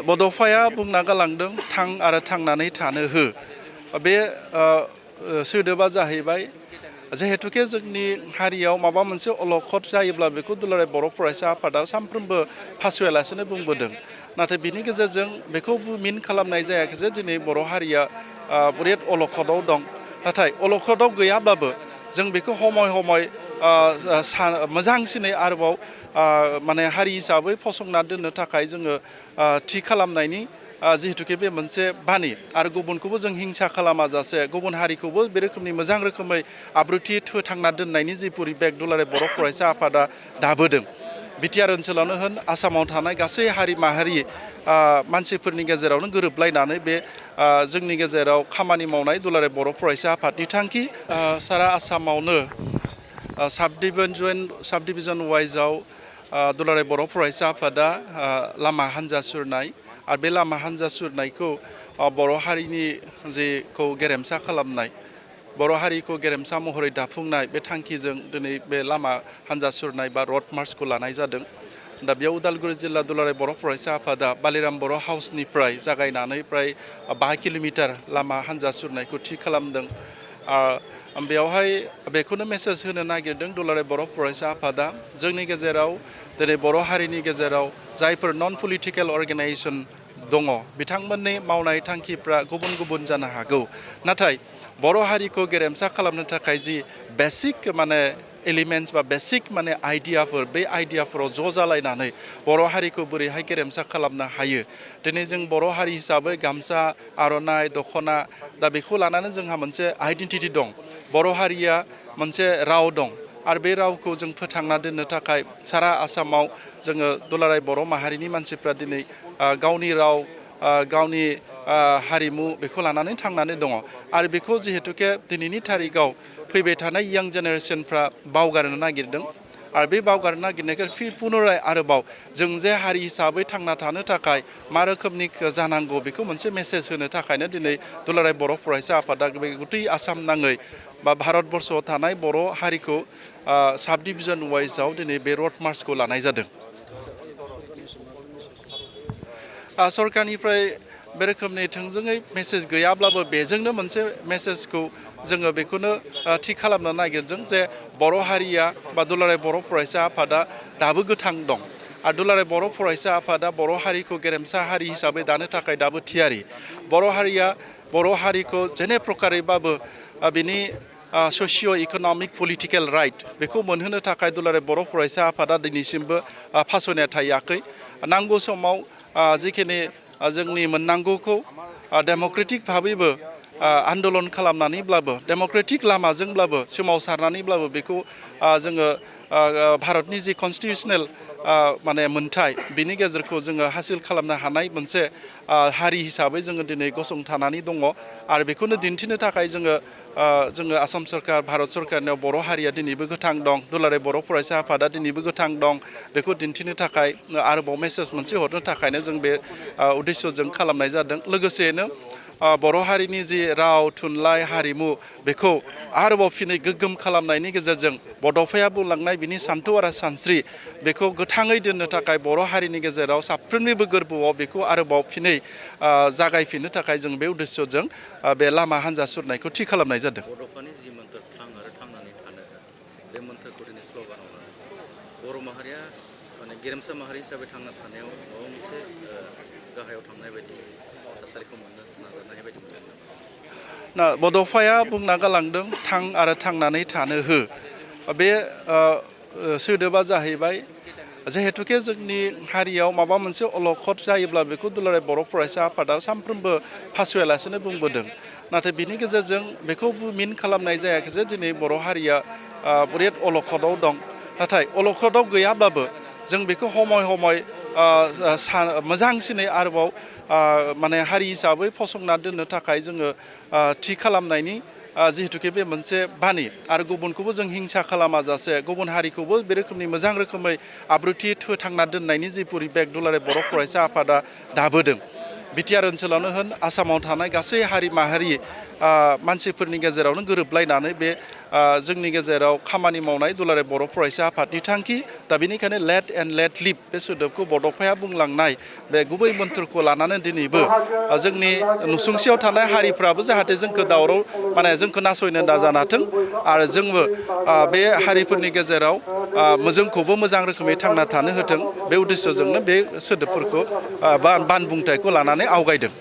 बड'फाया बुंना गालांदों थां आरो थांनानै थानो हो बे सोदोबा जाहैबाय जिहेतुके जोंनि हारियाव माबा मोनसे अलखद जायोब्ला बेखौ दुलाराय बर' फरायसा आफादा सानफ्रोमबो फासुयालासेनो बुंबोदों नाथाय बिनि गेजेरजों बेखौ मिन खालामनाय जायाखै जे दिनै बर' हारिया बिराद अलखदाव दं नाथाय अलखदाव गैयाब्लाबो जों बेखौ हमै मोजांसिनै आरोबाव माने हारि हिसाबै फसंना दोननो थाखाय जोङो थि खालामनायनि जिहेतुके बे मोनसे बानि आरो गुबुनखौबो जों हिंसा खालामा जासे गुबुन हारिखौबो बे रोखोमनि मोजां रोखोमै आब्रुथि फोथांना दोननायनि जि परिबेक दुलाराय बर' फरायसा आफादा दाबोदों बिटिआर ओनसोलावनो होन आसामाव थानाय गासै हारि माहारि मानसिफोरनि गेजेरावनो गोरोबलायनानै बे जोंनि गेजेराव खामानि मावनाय दुलाराय बर' फरायसा आफादनि थांखि सारा आसामावनो साब डिभिजन वाइजआव दुलाराय बर' फरायसा आफादा लामा हान्जा सुरनाय आरो बे लामा हान्जा सुरनायखौ बर' हारिनि जेखौ गेरेमसा खालामनाय बर' हारिखौ गेरेमसा महरै दाफुंनाय बे थांखिजों दिनै बे लामा हान्जा सुरनाय बा रड मार्चखौ लानाय जादों दा बेयाव उदालगुरि जिल्ला दुलाराय बर' फरायसा आफादा बालिराम बर' हाउसनिफ्राय जागायनानै प्राय 5 किल'मिटार लामा हान्जा सुरनायखौ थि खालामदों बेवहाय बेखौनो मेसेज होनो नागिरदों दुलाराय बर' फरायसा आफादा जोंनि गेजेराव दिनै बर' हारिनि गेजेराव जायफोर नन पलिटिकेल अर्गेनाइजेसन दङ बिथांमोननि मावनाय थांखिफ्रा गुबुन गुबुन जानो हागौ नाथाय बर' हारिखौ गेरेमसा खालामनो थाखाय जि बेसिक माने एलिमेन्टस बा बेसिक माने आइडियाफोर बे आइडियाफोराव ज' जालायनानै बर' हारिखौ बोरैहाय गेरेमसा खालामनो हायो दिनै जों बर' हारि हिसाबै गामसा आर'नाइ दख'ना दा बेखौ लानानै जोंहा मोनसे आइडेन्टिटि दं बर' हारिया मोनसे राव दं आरो बे रावखौ जों फोथांना दोननो थाखाय सारा आसामाव जोङो दुलाराय बर' माहारिनि मानसिफ्रा दिनै गावनि राव गावनि हारिमु बेखौ लानानै थांनानै दङ आरो बेखौ जिहेतुके दिनैनि थारिखआव फैबाय थानाय यां जेनेरेसनफ्रा बावगारनो नागिरदों आरो बे बावगारनो नागिरनायखौ पुनराय आरोबाव जों जे हारि हिसाबै थांना थानो थाखाय मा रोखोमनि जानांगौ बेखौ मोनसे मेसेज होनो थाखायनो दिनै दुलाराय बर' फरायसा आफादा बे गथै आसाम नाङै बा भारतबर्षआव थानाय बर' हारिखौ साब डिभिजन वाइजआव दिनै बे रड मार्चखौ लानाय जादों सरकारनिफ्राय बे रोखोमनि थोंजोङै मेसेज गैयाब्लाबो बेजोंनो मोनसे मेसेजखौ जोङो बेखौनो थि खालामनो नागिरदों जे बर' हारिया बा दुलाराय बर' फरायसा आफादा दाबो गोथां दं आरो दुलाराय बर' फरायसा आफादा बर' हारिखौ गेरेमसा हारि हिसाबै दानो थाखाय दाबो थियारि बर' हारिया बर' हारिखौ जेने प्रकारैबाबो बिनि ससिय' इक'नमिक पलिटिकेल राइट बेखौ मोनहोनो थाखाय दुलाराय बर' फरायसा आफादा दिनैसिमबो फासयना थायाखै नांगौ समाव जिखिनि जोंनि मोननांगौखौ डेम'क्रेटिक भाबैबो आन्दलन खालामनानैब्लाबो डेम'क्रेटिक लामाजोंब्लाबो सोमावसारनानैब्लाबो बेखौ जोङो भारतनि जि कनस्टिटिउसनेल माने मोन्थाय बिनि गेजेरखौ जोङो हासिल खालामनो हानाय मोनसे हारि हिसाबै जोङो दिनै गसंथानानै दङ आरो बेखौनो दिन्थिनो थाखाय जोङो आसाम सरकार भारत सरकारनियाव बर' हारिया दिनैबो गोथां दं दुलाराय बर' फरायसा आफादा दिनैबो गोथां दं बेखौ दिन्थिनो थाखाय आरोबाव मेसेज मोनसे हरनो थाखायनो जों बे उद्देश्यजों खालामनाय जादों लोगोसेनो बर' हारिनि जि राव थुनलाइ हारिमु बेखौ आरोबाव फिनै गोग्गोम खालामनायनि गेजेरजों बड'फाया बुंलांनाय बिनि सान्थौ आरो सानस्रि बेखौ गोथाङै दोननो थाखाय बर' हारिनि गेजेराव साफ्रोमनिबो गोरबोआव बेखौ आरोबाव फिनै जागायफिननो थाखाय जों बे उद्देश्यजों बे लामा हान्जा सुरनायखौ थि खालामनाय जादों बड'फानि जि मोन्थोर थां आरो थांनानै थानो बे मोन्थोरखौ दिनै स्ल'गानाव लानानै बर' माहारिया माने गेरेमसा माहारि हिसाबै थांना थानायाव माबा मोनसे गाहायाव थांनाय बायदि थासारिखौ मोननो नाजानाय बायदि मोनदों ना बड'फाया बुंना गालांदों थां आरो थांनानै थानो हो बे सोदोबा जाहैबाय जिहेतुके जोंनि हारियाव माबा मोनसे अलखद जायोब्ला बेखौ दुलाराय बर' फरायसा आफादा सानफ्रोमबो फासुयालासेनो बुंबोदों नाथाय बिनि गेजेरजों बेखौ मिन खालामनाय जायाखै जे दिनै बर' हारिया बिराद अलखदाव दं नाथाय अलखदाव गैयाब्लाबो जों बेखौ हमै मोजांसिनै आरोबाव माने हारि हिसाबै फसंना दोननो थाखाय जोङो थि खालामनायनि जिहेतुके बे मोनसे बानि आरो गुबुनखौबो जों हिंसा खालामा जासे गुबुन हारिखौबो बे रोखोमनि मोजां रोखोमै आब्रुथि फोथांना दोननायनि जि परिबेक दुलाराय बर' फरायसा आफादा दाबोदों बिटिआर ओनसोलावनो होन आसामाव थानाय गासै हारि माहारि मानसिफोरनि गेजेरावनो गोरोबलायनानै बे जोंनि गेजेराव खामानि मावनाय दुलाराय बर' फरायसा आफादनि थांखि दा बेनिखायनो लेट एन्ड लेट लिभ बे सोदोबखौ बड'फाया बुंलांनाय बे गुबै मोन्थोरखौ लानानै दिनैबो जोंनि नुसुंसेयाव थानाय हारिफ्राबो जाहाथे जोंखौ दावराव माने जोंखौ नासयनो दाजानाथों आरो जोंबो बे हारिफोरनि गेजेराव जोंखौबो मोजां रोखोमै थांना थानो होथों बे उद्देশ্যजोंनो बे सोदोबफोरखौ बा बानबुंथायखौ लानानै आवगायदों।